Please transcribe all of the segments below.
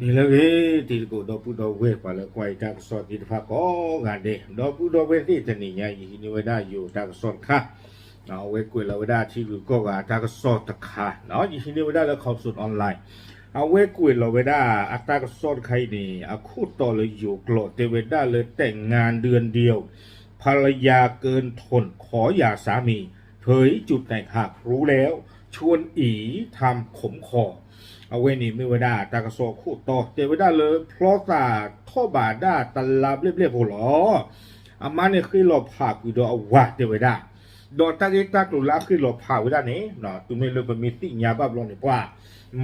န့ၣ်လၢဂ့ၤ တံၤသကိး ဒီပုၢ်ဒီဝဲၢ် ပှၤလၢကွၢ်ယတၢ်ကစီၣ်သ့ၣ်တဖၣ်ကိးဂၤဒဲး, ဒီပုၢ်ဒီဝဲၢ်သ့ၣ် တနံၤညါအံၤ ယဟံးန့ၢ်ဝဲဒၣ်ယိၤတၢ်ကစီၣ်တခါ, အဝဲကွဲးလီၤဝဲဒၣ်ထံဂုၤကီၢ်ဂၤအတၢ်ကစီၣ်တခါ, ယဟံးန့ၢ်ဝဲဒၣ်လၢ Khaosod Online, အဝဲကွဲးလီၤဝဲဒၣ်အတၢ်ကစီၣ်တခါအံၤန့ၣ် အခိၣ်တီလၢယိၤကျိာ် တဲဝဲဒၣ်လၢ แต่งงานเดือนเดียว ภรรยาเกินทน ขอหย่าสามี เผยจุดแตกหักรู้แล้ว ชวนอีทำขมคอ အဝဲန့ၣ်မ့ၢ်ဝဲဒၣ်တၢ်ကစီၣ်အခိၣ်တီ တဲဝဲဒၣ်လၢဖျီသးထီၣ်ဘးဒၣ်တလါဘျဲၣ်ဘျဲၣ်ဖိလီၤ. အမါန့ၣ်ဃ့ၢ်လီၤဖးကွံာ်ဒီးအဝၤတဲဝဲဒၣ်, ဒီးတၢ်ဂ့ၢ်တၢ်ကျိၤလၢအဃ့ၢ်လီၤဖးဝဲဒၣ်န့ၣ် တုၤမ့ၢ်လၢပမ့ၢ်သ့ၣ်ညါဘၣ်ဘျီန့ၣ် ပှၤ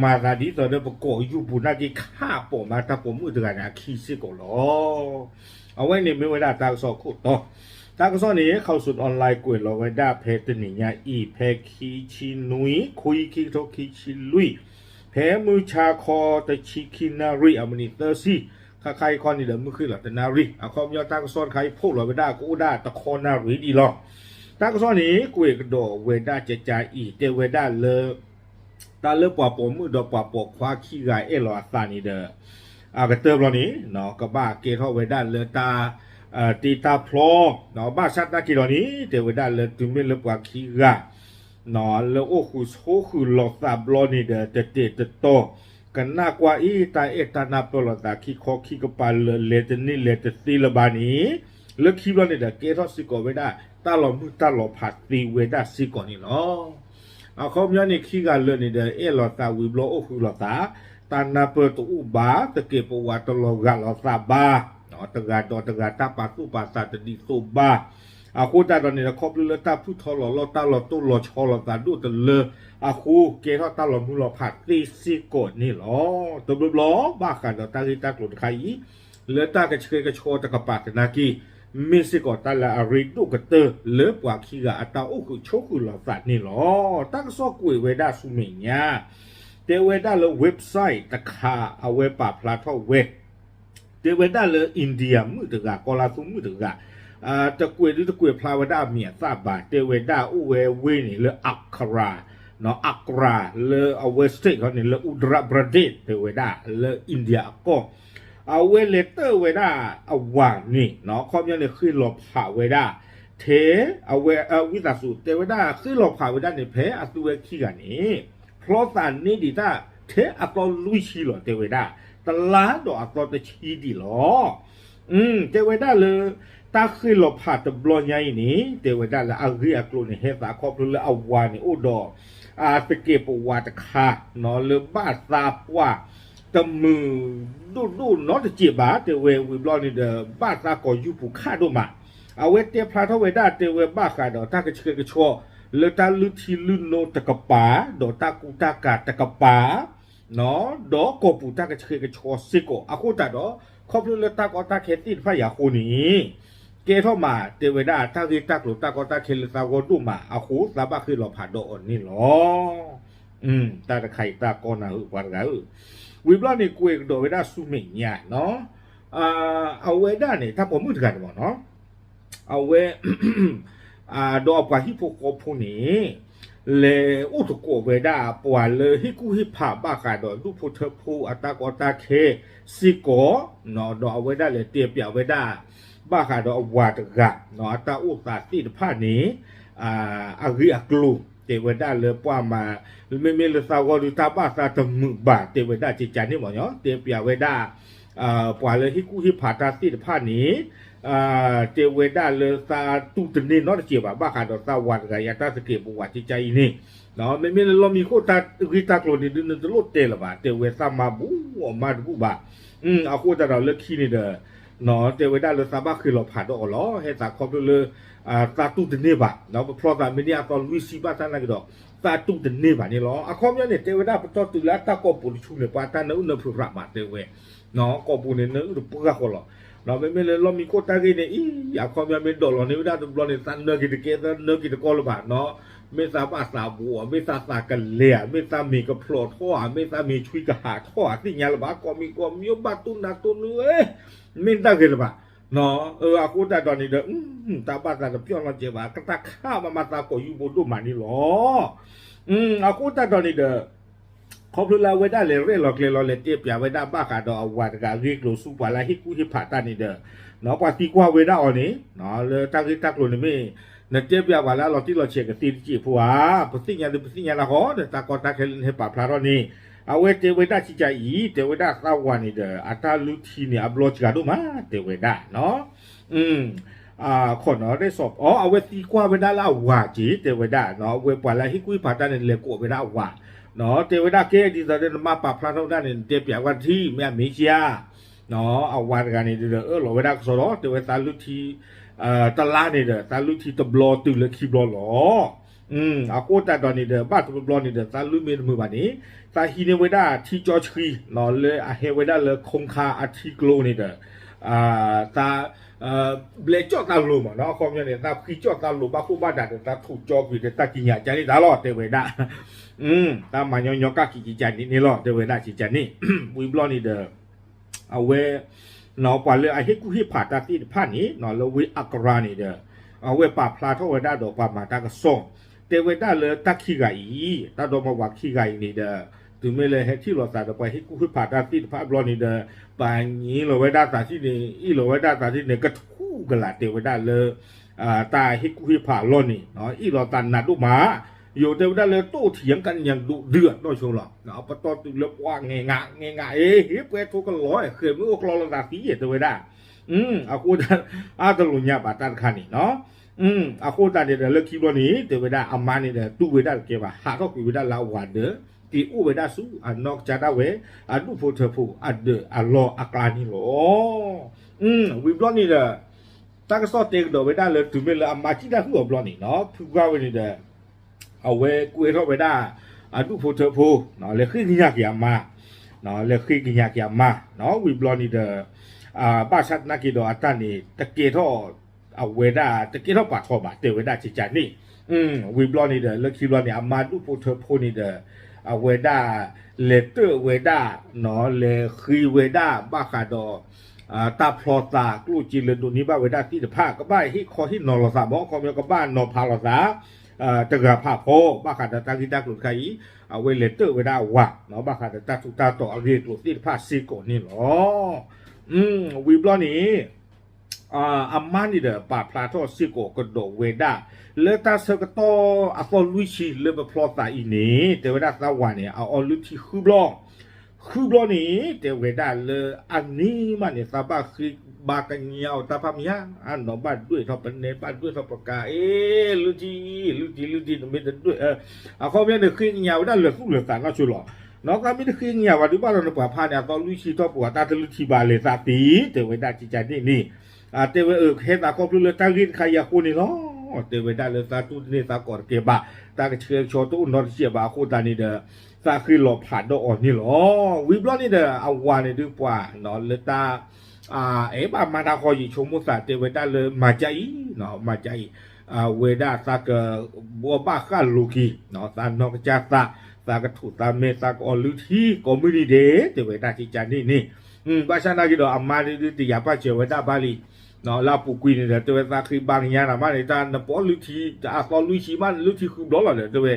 မၤသးဒ်သိးဒီးပကိးယူၢ်ပူၤနာ်က့ ခးပိာ်မးတၢ်ပိာ်မုၣ်တဂၤန့ၣ်အခံစ့ၢ်ကီးလီၤ. အဝဲန့ၣ်မ့ၢ်ဝဲဒၣ်တၢ်ကစီၣ်အခိၣ်တီ တၢ်ကစီၣ်န့ၣ် Khaosod Online ကွဲးလီၤဝဲဒၣ်ဖဲတနံၤညါအံၤ ဖဲခံဆံနွံ ခွံ ခံကထိခံဆံလွံၢ်, ဖဲမုၢ်ဆါခီတဆံခံနၣ်ရံၣ် အမံးနံးသၢဆံ, ခါခါအံၤခီန့ၣ်ဒီး မုၢ်ဃ့ၢ်လီၤတနၣ်ရံၣ်, အခီပညီတၢ်ကစီၣ်တခါအံၤ ဖိးလီၤဝဲဒၣ်ကအိၣ်ဒၣ်တခီနၣ်ရံၣ်ဒံးလီၤ. တၢ်ကစီၣ်န့ၣ် ကွဲးကဒီးဝဲဒၣ်ကကါအံၤ တဲဝဲဒၣ်လၢ တၢ်လၢပှၤပိာ်မုၣ်ဒီးပှၤပိာ်ခွါခံဂၤအဲၣ်လီၤအသးန့ၣ်ဒီး အကတၢၢ်ဘျီန့ၣ် ကဘၣ်ကဲထီၣ်ဝဲဒၣ်လၢတၢ် တ့တၢ်ဖျီ, ဘၣ်ဆၣ်သနာ်က့ဒီးန့ၣ် တဲဝဲဒၣ်လၢတုၤမ့ၢ်လၢပှၤခံဂၤ လၢအိၣ်ဃုာ်ဆိးဃုာ်လိာ်သးဘျီန့ၣ်ဒီး တတဲာ်တတီၤ ကနၣ်ကွၢ်အံၤ တၢ်အဲၣ်တၢ်နၢ်ပၢၢ်လိာ်သးခံခီခံကပၤလၢ လဲၤတန့ၢ်လဲၤတသ့လၢၤဘၣ်န့ၣ် လၢခံဘျီန့ၣ်ဒီး ကဲထီၣ်စ့ၢ်ကီးဝဲဒၣ် တၢ်လီၤမုၢ်တၢ်လီၤဖးသ့ဝဲဒၣ်စ့ၢ်ကီးန့ၣ်လီၤ. အခီပညီန့ၣ် ခံဂၤလၢာ်န့ၣ်ဒီး အဲၣ်လိာ်သးဝံၤဘျီအိၣ်ဃုာ်လိာ်သး, တၢ်နၢ်ပၢၢ်တအိၣ်ဘၣ်, သကဲးပဝးတလီၤဂာ်လိာ်သးဘၣ်, တဂၤဒီးတဂၤတၢ်ပာ်သူၣ်ပာ်သးတဒ်သိးဘၣ်. အဃိသတးဒီးန့ၣ်ဒီး ခီဖျိလၢတၢ်ဖုၣ်ထီၣ်လီၤလီၢ် တၢ်လီၤတိၢ်လီၤဆီလိာ်သးဒိၣ်တလၢအဃိ ကဲထီၣ်တၢ်လီၤမုၢ်လီၤဖးသ့စ့ၢ်ကီးန့ၣ်လီၤ. တဘျီဘျီ ဘၣ်ဃးဒီးတၢ်ဂ့ၢ်တၢ်ကျိၤတခါအံၤ လၢတၢ်ကဆှဲကဆှီတကပၤသနာ်က့ မ့ၢ်စ့ၢ်ကီးတၢ်လၢအရ့ဒိၣ်ကတၢၢ်လၢပှၤခံဂၤအတၢ်အိၣ်ဃုာ်ဆိးဃုာ်လိာ်သးန့ၣ်လီၤ. တၢ်ကစီၣ်ကွဲးဝဲဒၣ်ဆူမဲာ်ညါ တဲဝဲဒၣ်လၢ website တခါ အဝဲပာ်ဖျါထီၣ်ဝဲ တဲဝဲဒၣ်လၢ India မုၣ်တဂၤ ကီၤလါသူမုၣ်တဂၤ တကွဲးဒုတကွဲးဖျါဝဲဒၣ်အမံၤအသၣ်ဘၣ် တဲဝဲဒၣ်အိၣ်ဝဲဝ့ၢ်န့ၣ်လၢ Accra, Accra လၢအဝဲ state ခီန့ၣ်လၢ Uttar Pradesh တဲဝဲဒၣ်လၢ India အကီၢ် အဝဲလဲၤတၢၣ်ဝဲဒၣ်အဝၤန့ၣ် အခီပညီန့ၣ် ဃ့ၢ်လီၤဖးဝဲဒၣ် ထဲအဝဲ ဝံသးစူၤ တဲဝဲဒၣ်ဃ့ၢ်လီၤဖးဝဲဒၣ်န့ၣ် ဖဲအသုဝဲခံဂၤန့ၣ် ဖျီသးန့ၢ်ဒံးတၢ်ထဲအသီလွံၢ်ဆံလီၤ တဲဝဲဒၣ် တလါဒီးအသီတဆံဒံးလီၤ. တဲဝဲဒၣ်လၢ တၢ်ဃ့ၢ်လီၤဖးတဘျီညါအံၤန့ၣ် တဲဝဲဒၣ်လၢအဂ့ၢ်အကျိၤန့ၣ် ဟဲသးခီဖျိလၢအဝၤန့ၣ်အိၣ်ဒီး သကဲးပဝးတခါ လၢဘၣ်သးပှၢ်တမုာ်ဒိၣ်ဒိၣ်နီတစဲးဘၣ် တဲဝဲဝံၤဘျီန့ၣ်ဒီး ဘၣ်သးကိးယူၢ်ပူၤခးဒိၣ်မး အဝဲတဲဖျါထီၣ်ဝဲဒၣ် တဲဝဲဘၣ်ဃးဒီးတၢ်ကဆှဲကဆှီ လၢတၢ်လုၢ်ထံလုၢ်နိတကပၤ ဒီးတၢ်ကူတၢ်ကၤတကပၤ ဒီးကီၢ်ပူၤတၢ်ကဆှဲကဆှီစ့ၢ်ကီး အဃိသတးဒီး ခီဖျိလၢတၢ်ကီတၢ်ခဲသ့ၣ်တဖၣ်အံၤအဃိန့ၣ် ကဲထီၣ်မး တဲဝဲဒၣ်တၢ်ဂ့ၢ်တၢ်ကျိၤတၢ်ကီတၢ်ခဲလၢသးဂီၢ်ဒိၣ်မးအဃိ သးဘၣ်ဃ့ၢ်လီၤဖးဒီးအီၤန့ၣ်လီၤ. တၢ်တခါအံၤတၢ်ကီနၤဧၢ ပှၤတဂၤဧၢ, ဝံၤဘျီန့ၣ် ကွဲးကဒီးဝဲဒၣ်ဆူမဲာ်ညါနီၤ, အဝဲဒၣ်န့ၣ် တၢ်ပိာ်မုၣ်တဂၤန့ၣ်မ့ၢ်နီၤ အဝဲ ဒီးအပှၤဟံၣ်ဖိဃီဖိန့ၣ် လဲၤအိၣ်သကိးဝဲဒၣ်ပှၤလၢဟ့ၣ်ကူၣ်ဟ့ၣ်ဖးဘၣ်ဃးဒီးဒူၣ်ဖိထၢဖိအတၢ်ကီတၢ်ခဲစ့ၢ်ကီး, ဒီးအဝဲဒၣ်လဲၤတဲပၠးဝဲဒၣ် ဘၣ်ဃးဒီးအဝၤတဂၤ အတၢ်အိၣ်သးသ့ၣ်တဖၣ်န့ၣ် အဂ့ၢ်အကျိၤ တဲဝဲဒၣ်လၢပှၤမၤ မ့မ့ၢ်လၢသးဂီၢ်ဒုးတၢ်ဘၣ်သးတမုာ်ဘၣ် တဲဝဲဒၣ်ကကန့ၣ်မ့ၢ်နီၤ တဲပၠးဝဲဒၣ် ပှၤလၢဟ့ၣ်ကူၣ်ဟ့ၣ်ဖးတၢ်သ့ၣ်တဖၣ်န့ၣ် တဲဝဲဒၣ်လၢသးတူၢ်တန့ၢ်နီတစဲးဘၣ် ဘၣ်ဃးဒီးသးဝၤတဂၤအံၤအတၢ်သကဲးပဝးကကအံၤန့ၣ်, မ့မ့ၢ်လၢလီၢ်မံခိၣ်တၢ်ဂ့ၢ်တၢ်ကျိၤန့ၣ်ဒုး နတလိၣ်တဲလၢၤဘၣ် တဲဝဲသးမၤဘူးအီၤမၤတဘူၣ်ဘၣ်, အဃိသတးဒီးလၢခံန့ၣ်ဒီး တဲဝဲဒၣ်လၢသးဘၣ်ဃ့ၢ်လီၤဖးဒီးအီၤလီၤ ဟဲသးခီဖျိလၢ သးတူၢ်တန့ၢ်ဘၣ်, ပဖျီသးမ့ၢ်န့ၢ်အသီလွံၢ်ဆံဘၣ်ဆၣ်သနာ်က့ဒီး သးတူၢ်တန့ၢ်ဘၣ်န့ၣ်လီၤ. အခီပညီန့ၣ် တဲဝဲဒၣ်ပတီၢ်တုၤလၢအတၢ်ကိာ်ပူၤတဆူန့ၣ် ပှၤတၢ်နၢအုၣ်နၢဖုးရးမးတဲဝဲ ကိာ်ပူၤန့ၣ် နၢအုၣ်တပှၢ်ဃီလီၤ. မ့မ့ၢ်လၢလီၢ်မံခိၣ်တၢ်ဂ့ၢ်န့ၣ်အံၤ အခီပညီမ့ၢ်ဒိးလီၤန့ၢ်ဝဲဒၣ်တဘျီန့ၣ် သးနၢက့ၤတကဲ သးနၢက့ၤတကီလၢၤဘၣ်နီၤ, မ့ၢ်သးဘၣ်သးဘူးဧါ မ့ၢ်သးသးကလဲၤဧါ မ့ၢ်သးမ့ၤကဖျိးထီၣ်ဧါ မ့ၢ်သးမ့ၤဆွံကဟးထီၣ်ဧါ သ့ၣ်ညါလၢၤဘၣ် ကိးမံၤကိးမံၤဘၣ်တူၢ်နးတူၢ်နုဧၢ မ့ၢ်တၢ်ဂ့ၤလၢၤဘၣ် အဃိသတးဒီးန့ၣ်ဒီး တၢ်ဘၣ်သးတပျီၢ်နီတစဲးဘၣ် ကတၢ်ခးမၤမၤသးကိးယူၢ်ဘိဒိၣ်မးန့ၣ်လီၤ. အဃိသတးဒီးန့ၣ်ဒီး ခီဖျိလၢအဝဲဒၣ်လဲၤရဲၣ်လီၤကျဲၤလီၤ လဲၤတဲပၠးဝဲဒၣ်ဘၣ်ဃးဒီးအဝၤတဂၤအဂ့ၢ်အကျိၤဆူပှၤလၢအဟ့ၣ်ကူၣ်ဟ့ၣ်ဖးတၢ်န့ၣ်ဒီး ပှၤသံကွၢ်ဝဲဒၣ်အီၤန့ၣ် လၢတၢ်ဂ့ၢ်တၢ်ကျိၤန့ၣ်မ့ၢ် နတဲပၠးပှၤလၢအလီၤတံၢ်လီၤဆဲးကသ့တစဲးဖိဧါ, ပသ့ၣ်ညါဒုးပသ့ၣ်ညါနၤဃီဒီး တၢ်ကီတၢ်ခဲလၢနဟဲပာ်ဖျါထီၣ်န့ၣ် အဝဲတဲဝဲဒၣ်ကကးအံၤ တဲဝဲဒၣ်သးဝၤန့ၣ်ဒီး အတၢ်လုၢ်ထံန့ၣ် အဘျီစှၤဒိၣ်မး တဲဝဲဒၣ် ခီနီၤ အဝဲသံကွၢ်ဝဲဒၣ်လၢအဝၤက့ၤ တဲဝဲဒၣ် အဝဲပှၤလၢအဟ့ၣ်ကူၣ်ဟ့ၣ်ဖးတၢ်န့ၣ် လဲၤကိးဝဲဒၣ်အဝၤ တဲဝဲဒၣ်ကဲ ဒ်သိးဒီးနမ့ၢ်ပာ်ဖျါထီၣ်ဝဲဒၣ်န့ၣ် နတဲပၠးဝဲတထံၣ် မ့ၢ်အမ့ၢ်ဧါ အဝၤတဂၤန့ၣ်ဒီး အၢၣ်လီၤဝဲဒၣ်ကစီဒီး တဲဝဲသးလုၢ်ထံ တလါန့ၣ်ဒီး သးလုၢ်ထံတဘျီတုၤလၢခံဘျီလီၤ. အဃိသတးဒီးန့ၣ်ဒီး ဘၣ်တဘျီဘျီန့ၣ်ဒီး သးလုၢ်မ့ၢ်တမုာ်ဘၣ်န့ၣ် သးဟံးန့ၢ်ဝဲဒၣ်ထံကၠီဆှံ လၢအဟဲဝဲဒၣ်လၢ ခိခါအထံကျိန့ၣ်ဒီး သး ဘျဲးကၠီၣ်သးလိၤမးနီၤ အခီပညီန့ၣ် သးဖှံကၠီၣ်သးလိၤဘၣ်ဃိၣ်ဘၣ်ဒးဒီး သးထူးကၠီကွံာ်ဒီး တၢ်ကံးညာ်ကန့ၣ်တၢ်လီၤ တဲဝဲဒၣ် တၢ်မၤညီညီကၣ်ကံးကကန့ၣ်န့ၣ်လီၤ တဲဝဲဒၣ်ကကန့ၣ် ဝံၤဘျီန့ၣ်ဒီး အဝဲ ပှၤလၢအဟ့ၣ်ကူၣ်ဟ့ၣ်ဖးတၢ်သ့ၣ်တဖၣ်န့ၣ် လၢဝ့ၢ်အကရၤန့ၣ်ဒီး အဝဲပာ်ဖျါထီၣ်ဝဲဒၣ်ဒီးပှၤမၤတၢ်ကစီၣ် တဲဝဲဒၣ်လၢတၢ်ခံဂၤအံၤ တၢ်ဒီမါဝၤခံဂၤအံၤန့ၣ်ဒီး တုၤမ့ၢ်လၢဟဲထံၣ်လိာ်သးဒီးပှၤဟ့ၣ်ကူၣ်ဟ့ၣ်ဖးတၢ်သ့ၣ်တဖၣ်ဘျီန့ၣ်ဒီး ပှၤညံလီၤဝဲဒၣ်သးထံၣ်န့ၣ် အ့ၣ်လီၤဝဲဒၣ်သးထံၣ်န့ၣ် ကထူၣ်ကလာ်တဲဝဲဒၣ်လၢ တၢ်ဟ့ၣ်ကူၣ်ဟ့ၣ်ဖးအလီၢ်န့ၣ် အ့ၣ်လီၤသးနးဒိၣ်မး ယိၤတဲဝဲဒၣ်လၢ တိၣ်ထံၣ်ယကညၣ်ဒိၣ်ဒုး အနီၢ်ဆိလီၤ ပတီၢ်တုၤလၢပှၤ ငဲၤငး ငဲၤငး အ့ ဟ့ၣ်ပှဲၤထိကလီၤ ဃဲၤမ့ၢ်အိၣ်ကျီလိာ်သးသံ တဲဝဲဒၣ် အဃိ အတလိာ်ညါဘၣ်တၢ်တခါန့ၣ်နီၤ အဃိသတးန့ၣ်ဒီး လၢခံဘျီန့ၣ် တဲဝဲဒၣ်အမါန့ၣ်ဒီး တူၢ်ဝဲဒၣ်တကဲဘၣ် ဟးထီၣ်ကွံာ်ဝဲဒၣ်လၢအဝၤဒီး က့ၤအိၣ်ဝဲဒၣ်ဆူအနီၢ်ကစၢ်ဒၣ်ဝဲ အဒူၣ်ဖိထၢဖိအဒၢးအလီၢ်အကျါန့ၣ်လီၤ. ဝံၤဘျီန့ၣ်ဒီး တၢ်ကစီၣ်တဲကဒီးဝဲဒၣ်လၢ တုၤမ့ၢ်လၢအမါစံၣ်တၢ်ဟုၣ်အီၤဘျီန့ၣ်နီၤ ဖုပှၢ်ဝဲန့ၣ်ဒီး အဝဲကွဲထီၣ်ဝဲဒၣ် အဒူၣ်ဖိထၢဖိ လဲၤဃ့ကညးက့ၤအမါ လဲၤဃ့ကညးက့ၤအမါ ဝံၤဘျီန့ၣ်ဒီး ဘၣ်ဆၣ်သနာ်က့ဒီးအတၢ်န့ၣ် တကဲထီၣ် အဝဲဒၣ် တကဲထီၣ်ပာ်ထီၣ်ဘၣ် တဲဝဲဒၣ်ကကန့ၣ် ဝံၤဘျီန့ၣ်ဒီး လၢခံဘျီန့ၣ် အမါဒူၣ်ဖိထၢဖိန့ၣ်ဒီး အဝဲဒၣ် လဲၤတၢၣ်ဝဲဒၣ် လဲၤဃ့ဝဲဒၣ် ဘၣ်ဃးဒီး တၢ်ဖျီသးကျိၣ်စ့လၢဒိးန့ၢ်ဘၣ်ဝဲဒၣ်သ့ၣ်တဖၣ် ကဘၣ်ဟ့ၣ်ခီဟ့ၣ်နီၤလိာ်သးမး ခီပညီကဘၣ်နီၤဖးလိာ်သး တဂၤဖးဖီ ဘၣ်ဃးဒီးတၢ်ဂ့ၢ်တၢ်ကျိၤတခါအံၤ အဝဲလဲၤတၢၣ်ဝဲဒၣ်အဝၤ ဘၣ်ဃးဒီးတၢ်ထူးတၢ်တီၤအဂ့ၢ်အကျိၤသ့ၣ်တဖၣ်စ့ၢ်ကီးန့ၣ်လီၤ. ဝံၤဘျီန့ၣ် အမါန့ၣ်ဒီးပာ်ဖျါထီၣ်စ့ၢ်ကီးကဒီးဝဲဒၣ် လၢတၢ်ဆၢကတီၢ်အသီလွံၢ်ဆံလၢပဖျီသးအံၤန့ၣ် တဲဝဲဒၣ်သးဝၤန့ၣ် အအီလုၢ်ထံဃုဘျီ ဃုဘျီန့ၣ် တဲဝဲဒၣ်လၢအနံၤမးန့ၣ် သးဘၣ်ဃ့ဘါကညးအီၤတၢ်ဖးမံၤဧါ အနီၢ်ဘၣ်ဒွဲၣ်ထီၣ်ပနဲ ဘၣ်ဒွဲၣ်ထီၣ်ပကၤ အ့ လုၢ်ထံ လုၢ်ထံ လုၢ်ထံ နမ့ၢ်တဒွဲၣ် အခီပညီန့ၣ် ဃ့ကညးဝဲဒၣ်လၢာ်သူၣ်လၢာ်သးနီၢ်ဆိလီၤ နီၢ်သးမ့ၢ်တဃ့ကညးဝဲဒုးဘၣ်ဒီးနပှၤဖးန့ၣ် အသီလွံၢ်ဆံထီၣ်ပှၤတၢ်တလုၢ်ထံဘၣ်လဲၤသးသ့ တဲဝဲဒၣ်ကကန့ၣ်န့ၣ် တဲဝဲအၢ ကဟဲသးခီဖျိလၢတၢ်ဂ့ၢ်တခါအံၤအဃိန့ၣ်လီၤ. တဲဝဲဒၣ်လၢသးတူၢ်တန့ၢ်သးကီးတကဲဘၣ် တၢ်ကဆှဲကဆှီတအိၣ်နီတစဲးဘၣ်အဃိသတးန့ၣ်ဒီး သးဃ့လီၤဖးဒီးအီၤန့ၣ်လီၤ. ဝံၤဘျီန့ၣ်ဒီး အဝၤန့ၣ်ဒုးပှၤ လၢတၢ် အဲၣ်ဘၣ်မၤတၢ်ဃီယံာ်ဆိကမိၣ်သးတဲဝဲဒၣ်လၢမၤကၠါအံၤ မၤကၠါအံၤ ဝဲဒၣ်သးကဘှီဘၣ်ဃၣ်လိၤက့ၤ သးနီၢ်ကစၢ်သး သးကထူးသးမဲ သးကအီလုၢ်ထံ ကိးမုၢ်နံၤဒဲး တဲဝဲဒၣ်ကကန့ၣ်န့ၣ် ဘၣ်ဆၣ်နာ်က့ဒီးအမါဒုးတယာ်ပာ်စၢၤဝဲဒၣ်ဘၣ်လံ လၢအပူၤကွံာ်န့ၣ်ဒီး တဲဝဲသးဃ့ဘါကညးနၤမးန့ၣ် တၢ်နပိာ်လုၢ်ထံ အသီလွံၢ်ဆံမးန့ၣ် လုၢ်ထံဃုဘျီလီၤဒီး တဲဝဲ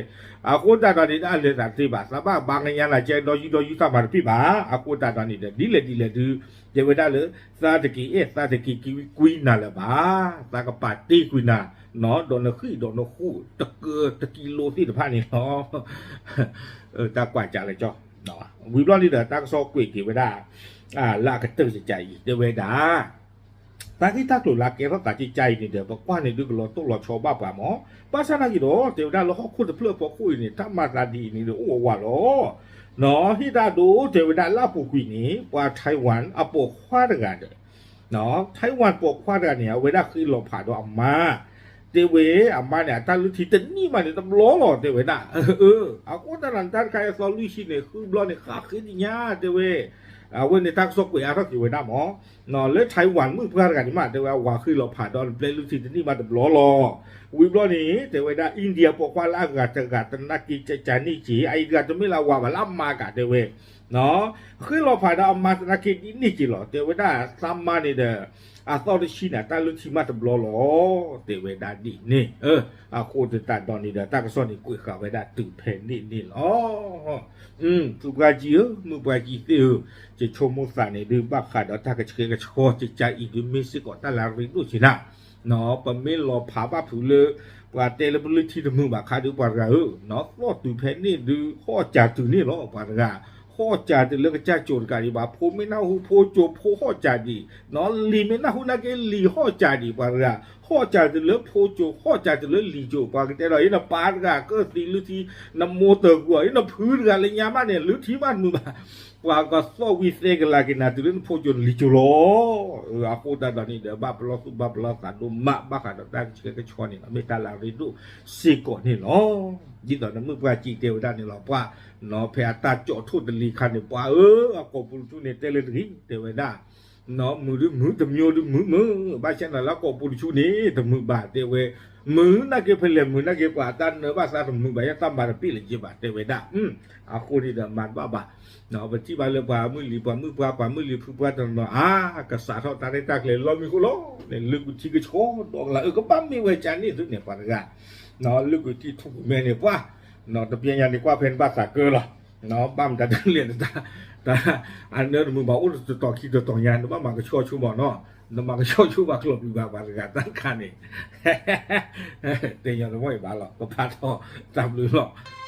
အဃိသတးဒီးန့ၣ် တၢ်လဲၤသးတသ့ဘၣ် သးဘၣ်ဘါကညးနၤကဲဒီးယူၢ်ဒီးယူၢ်သးမၤတပ့ၢ်ဘၣ် အဃိသတးဒီးန့ၣ်ဒီး ဒ်လဲၣ်ဒ်လဲၣ်ဒုး တဲဝဲဒၣ်လၢ သးတက့ၤအဲၣ်သးတက့ၤကွံနၤလၢၤဘၣ် သးကပာ်တ့ၢ်ကွံနၤ ဒီးနဃံၣ်ဒီးနဃူၣ် တကၢတကံလိသ့ၣ်တဖၣ်န့ၣ်လီၤ. တၢ်ကွၢ်ကၢ်လၢကၠီ ဝံၤဘျီန့ၣ်ဒီး တၢ်ကစီၣ်ကွဲးက့ၤဝဲဒၣ် လၢအကတၢၢ်ကကါအံၤ တဲဝဲဒၣ် တၢ်ဂ့ၢ်တၢ်ကျိၤလၢအကဲထီၣ်သးကကါအံၤန့ၣ်ဒီး ပကွၢ်န့ၣ်ဒုးကလီၤတိၢ်လီၤဆီဘၣ်ပှၤမး ဘၣ်ဆၣ်နာ်က့ဒီး တဲဝဲဒၣ်လၢဟီၣ်ခိၣ်တဖျၢၣ်အဖီခိၣ်အံၤန့ၣ် တၢ်မၤသးဒ်အံၤန့ၣ်ဒီးအိၣ်အဝၤလီၤ. ဟ့ၣ်တၢ်ဒိတဲဝဲဒၣ်လၢအပူၤကွံာ်န့ၣ် ပှၤ Taiwan အပိာ်ခွါတဂၤဒီး Taiwan ပိာ်ခွါတဂၤန့ၣ် အဝဲဒၣ်ဃ့လီၤဖးဒီးအမါ တဲဝဲ အမါန့ၣ် အတၢ်လုၢ်ထံတနံၣ်မးန့ၣ်တဘျီလီၤ တဲဝဲဒၣ် အဃိသတးဒီး တၢ်တခါအံၤအသီလွံၢ်ဆံန့ၣ် ဃုဘျီန့ၣ် ဃးဃ့ကညး တဲဝဲ အဝဲန့ၣ်တၢ်ကစီၣ်ကွဲးအါထီၣ်က့ၤဝဲဒၣ်မး လၢ Taiwan မုၣ်ပှၢ်တဂၤန့ၣ်မး တဲဝဲ အဝၤဃ့လီၤဖးဒီးပျဲလုၢ်ထံတနံၣ်မးတဘျီလီၤ. ဝံၤဘျီန့ၣ် တဲဝဲဒၣ် India ပိာ်ခွါလၢအဂၤတဂၤသနာ်က့ ကကါန့ၣ်က့ၤ အအံၤတဂၤတမ့ၢ်လၢအဝၤဘၣ်လၢအမါကး တဲဝဲ ဃ့လီၤဖးဒီးအမါသနာ်က့ဒ်န့ၣ်က့ၤလီၤ တဲဝဲဒၣ် သးမါန့ၣ်ဒီး အသီၣ်တဆံန့ၣ် တၢ်လုၢ်ထံမးတဘျီလီၤ တဲဝဲဒၣ်ဒ်န့ၣ်. အဃိသတးဒီးန့ၣ်ဒီး တၢ်ကစီၣ်န့ၣ်ကွဲးဃာ်ဝဲဒၣ်တုၤဖဲန့ၣ်န့ၣ်လီၤ. ဖုပှၤကံဧၢ, မုၣ်ပှၤကံသ့ၣ်ဧၢ, ယဆိကမိၣ်သးန့ၣ်ဒုး ဘၣ်ဃးဒီးတၢ်ကဆှဲကဆှီ ကကါအံၤဒုး မ့ၢ်စ့ၢ်ကီးတၢ်လၢအရ့ဒိၣ်ဆ့နၤ, ပမ့ၢ်လီၤဖးဘၣ်ဖုးလၢ ပှၤတဲလၢပလုၢ်ထံတမုာ်ဘၣ်ခါဒုး ပှၤတဂၤဧၢ, သီၣ်တုၤဖဲန့ၣ်ဒုး ဟီၣ်စၢၤတုၤန့ၣ်လီၤ ပှၤတဂၤ, ဟီၣ်စၢၤတုၤလၢကစၢ်ကၠိတကးဒံးဘၣ်, ဖိမ့ၢ်နၢ်ဟူဖိကၠိဖိဟီၣ်စၢၤဒံး, လံာ်မ့ၢ်နၢ်ဟူနာ်က့လံာ်ဟီၣ်စၢၤဒံး ပှၤတဂၤ, ဟီၣ်စၢၤတုၤလၢဖိကၠိ ဟီၣ်စၢၤတုၤလၢလံာ်ကၠိ ပှၤကတဲဒီး အ့ နပၢ်တဂၤကၢၣ်သံလုၢ်ထံ နမိၢ်တၢ်ကူၣ်အီၤ အ့ နဖုတဂၤလၢညါမးန့ၣ် လုၢ်ထံမးတမုာ်ဘၣ် ပှၤကသီၣ်ဝံၤသဲကလၤက့ၤနၤတုၤလၢနဖိကၠိနလံာ်ကၠိလီၤ. အဃိသတးဒီးန့ၣ်ဒီး ဘၣ်ပလီၢ်သူၣ်ဘၣ်ပလီၢ်သးဒိၣ်မး ဘၣ်ဃးဒီးတၢ်ကဆှဲကဆှီန့ၣ်လီၤ မ့ၢ်တၢ်လၢအရ့ဒိၣ်စ့ၢ်ကီးန့ၣ်လီၤ. ဒ်သိးနမုၣ်ပှၢ်စံးတဲဝဲဒၣ်န့ၣ်လီၤ ပှၤ, ဖဲအတၢ်ကၠီၣ်ထိၣ်တလံၤခါန့ၣ် ပှၤဧၢ, အကိာ်ပူၤတဆူန့ၣ် တဲလၢတဂ့ၤ တဲဝဲဒၣ် မုာ်ဒုးမုာ် တမံၤဒုးမုာ်မုာ်, ဘၣ်ဆၣ်န့ၣ်လၢကိာ်ပူၤတဆူန့ၣ် တမုာ်ဘၣ် တဲဝဲ, မုာ်နာ်က့ဖဲလဲၣ် မုာ်နာ်က့ပှၤတၢ်နၢဘၣ်သးတမုာ်ဘၣ် ယတၢ်မၤတပ့ၢ်လၢၤက့ဘၣ် တဲဝဲဒၣ်. အဃိန့ၣ်ဒီးမၤတဘၣ်ဘၣ်, ပထံၣ်ဘၣ်လၢပှၤမုၣ်လံၤ ပှၤမုၣ်ပှၢ် ပှၤမုၣ်လံၤဖုပှၢ်တနီၤနီၤ အါ ကစးထီၣ်တၢ်ရဲၣ်တၢ်ကျဲၤလီၤမံၤဃိလီၤန့ၣ် လုၢ်ကွံာ်ထံကဆှီဒီကလး အၢ ကဘၣ်မ့ၢ်ဝဲကန့ၣ်သုန့ၣ် ပှၤတဂၤ လုၢ်ကွံာ်ထံထူၣ်ပမဲန့ၣ် ပှၤ, တပျဲညါန့ၣ်ကွၢ်ဖဲနဘၣ်သးကၢလီၤ, ဘၣ်မတၤတၢ်လဲၣ် တၢ်, အနၢတမုာ်ဘၣ် အိၣ်တတီၤခံတတီၤညါ နဘၣ်မၤကဆှီဆိမးနီၤ, နမၤကဆှီဆိဘၣ်ကျီၢ်ပျံၤဘၣ်ပှၤတဂၤတၢ်တခါန့ၣ်, တဲညီတမီၢ်အံၤဘၣ်လီၤ ကဖးထီၣ်တၢ်ဘျုးလီၤ